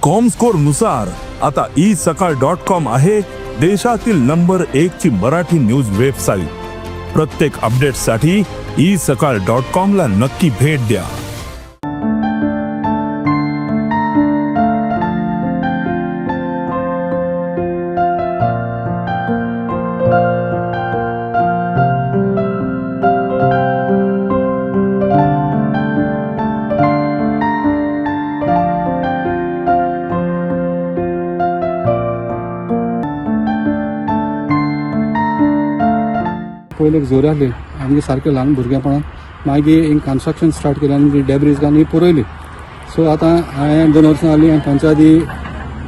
Comscore नुसार आता E सकाळ डॉट कॉम आहे देशातील नंबर एक ची मराठी न्यूज वेबसाईट. प्रत्येक अपडेटसाठी ई सकाळ डॉट कॉम ला नक्की भेट द्या. पयले एक जोर आहली आमगे सारकें ल्हान भुरगेपणान. मागीर हिंग कन्स्ट्रक्शन स्टार्ट केलें आनी ती डेब्रीज घालून ही पुरयली. सो आतां हांवें 2 वर्सां जालीं हांवें पंचायती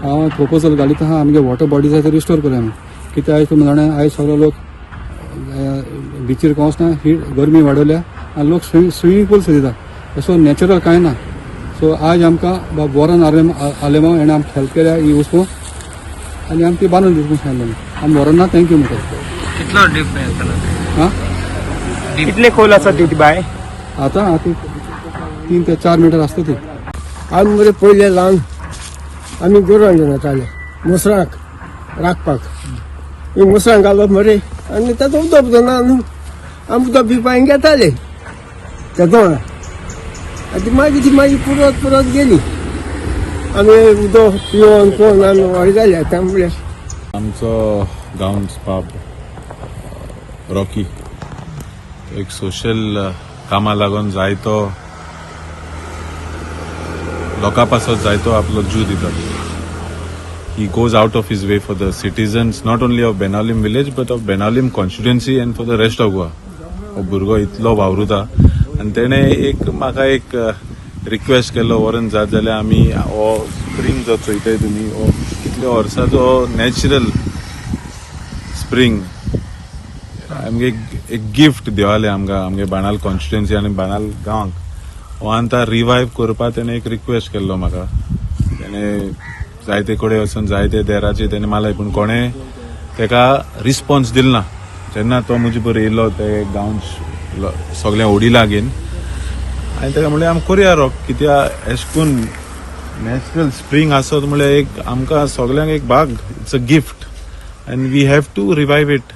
हांव प्रपोजल घालीत आहा, आमगे वॉटर बॉडीज आसा रिस्टोर करूया आमी. कित्याक आयज तुमी जाणा, आयज सगळे लोक बिचीर वचना, ही गरमी वाडयल्या आनी लोक स्विमींग पूल सोदिता. सो नॅचरल कांय ना. सो आज आमकां बाब वॉरन आलेमाव हेणें आमकां हेल्प केल्या ही वस्तू आनी आमकां ती बांदून दिवंक सांगलें. आमी वॉरना thank you म्हणटा. कितलो डीप येतलो? हां. कितले खोल आसा ती बाय? आतां आतां 3 ते 4 मिटर आसता ती. आमी मरे पयले ल्हान आमी गोरवां घेवन वताले मुसरांक राखपाक. ही मुसरांक घालप मरे आनी ताचो उदक ना न्हू, आमी उदक पिवपाक घेताले तेदोणा. आनी ती मागीर ती मागीर पुरत पुरत गेली. आमी उदक पिवन कोण आमी व्हड जाले आतां म्हणल्यार. आमचो गांवस बाब रॉकी एक सोशल कामा लागून जायतो लोकां पासत जायतो आपलो जीव दिता. He goes out of his way for the citizens, not only of Benaulim village but of Benaulim constituency and for the rest of Goa. हो भुरगो इतलो वावरुता आनी तेणें एक म्हाका एक रिक्वेस्ट केल्लो, वॉरन, जात जाल्यार आमी हो स्प्रींग जो चोयताय तुमी, हो कितल्या वर्साचो नॅचरल स्प्रींग, आमगे एक गिफ्ट देवालें आमकां, आमगे बाणाल कॉन्स्टिट्युएन्सी आनी बाणाल गांवांक, हो आतां रिवायव करपा तेणें एक रिक्वेस्ट केल्लो म्हाका. तेणें जायते कडेन वचून जायते देराचे तेणें मारले, पूण कोणें तेका रिस्पॉन्स दिल ना. जेन्ना तो म्हजे बरोबर येयलो, ते गांव सगळें ओडिला घेवन आनी तेका म्हणलें, आमी करुया रॉक, कित्याक एशें करून नॅचरल स्प्रींग आसत म्हणल्यार एक आमकां सगल्यांक एक भाग, it's a gift and we have to revive it.